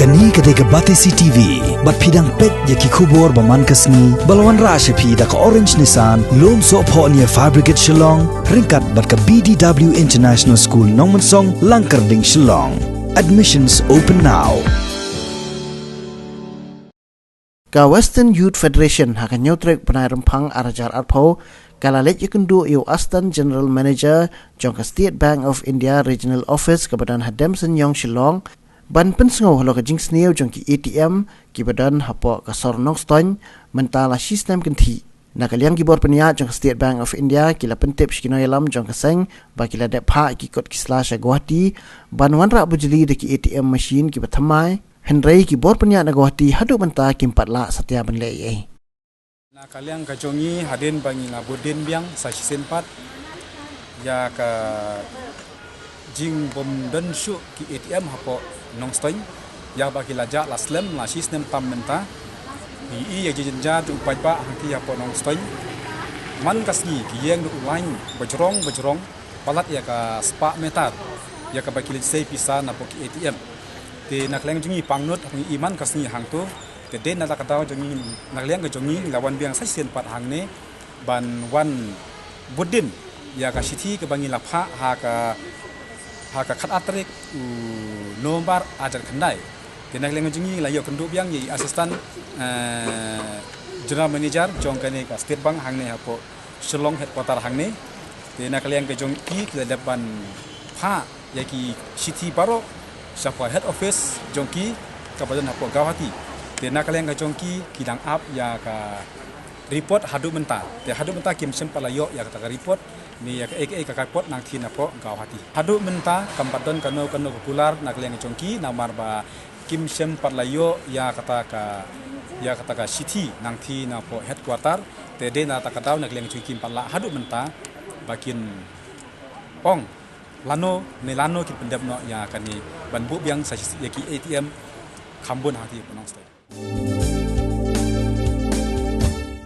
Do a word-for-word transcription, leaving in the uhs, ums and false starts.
Kane ka dei ka Batesi T V, bad phi dang peit ïa ki khubor ba man ka sngi, ba la wanrah sha phi da ka Orange Nissan, Lumsohphoh near Fire Brigade Shillong, ryngkat bad ka B D W International School Nongmensong, Langkyrding, Shillong. Admissions open now. Ka Western Youth Federation ha ka hynñiew tarik bnai Rymphang ar hajar arphew, ka la leit ïakynduh ïa u Assistant General Manager jong ka State Bank of India Regional Office kaba don ha Demsenïong, Shillong, ban pynsngew halor ka jingsniew jong ki A T M kiba don hapoh ka sor Nongstoiñ mynta la shi snem kynthih. Na ka liang ki bor pynïaid jong ka State Bank of India ki la pyntip sha ki nongïalam jong ka seng ba ki la dep phah ïa ki kot ki sla sha Guwahati ban wanrah bujli da ki A T M machine kiba thymmai, hynrei ki bor pynïaid na Guwahati haduh mynta kim pat lah satia ban leh ei ei. Na ka liang ka jong ngi, hadien ba ngi la bud dien biang sa shisien pat ïa ka jingbym don shuh ki A T M hapoh Nongstoiñ, ïa ba ki la jah la slem la shi snem tam mynta. Ngi ïohi ïa ka jingjynjar jong u paidbah hangtei hapoh Nongstoiñ. Man ka sngi ki ïeng da u lain bajrong bajrong palat ïa ka spah meter, ïa kaba ki leit sei pisa napoh ki A T M. Te na ka liang jong ngi pangnud, ngi ïohi man ka sngi hangto. Te dei na ka daw jong ngi, na ka liang ka jong ngi, ngi la wan biang sa shisien pat hangne ban wan bud dien ïa ka shithi kaba ngi la phah ha ka, ha ka khatar tarik u November ar hajar khyndai. Te na ka liang ka jong ngi la ïoh kynduh biang ïa i Assistant, eh, General Manager jong kane ka State Bank hangne hapoh Shillong headquarter hangne. Te na ka liang ka jong ki, ki la dep ban phah ïa ki shithi baroh shapoh head office jong ki kaba don hapoh Guwahati. Te na ka liang ka jong ki, ki dang ap ïa ka report haduh mynta. Te haduh mynta kim shym pat la ïoh ïa kata ka report ne ïa kaei kaei ka report nangtei napoh Guwahati. Haduh mynta kam pat don kano kano ka kular na ka liang ka jong ki, namar ba kim shym pat la ïoh ïa kata ka, ïa kata ka shithi nangtei napoh headquarter. Te dei na kata ka daw na ka liang ka jong ki kim pat lah haduh mynta ba kin ong lano ne lano kin pyndep noh ïa kane ban buh biang sa shi ïa ki A T M kham bun hangtei hapoh Nongstoiñ.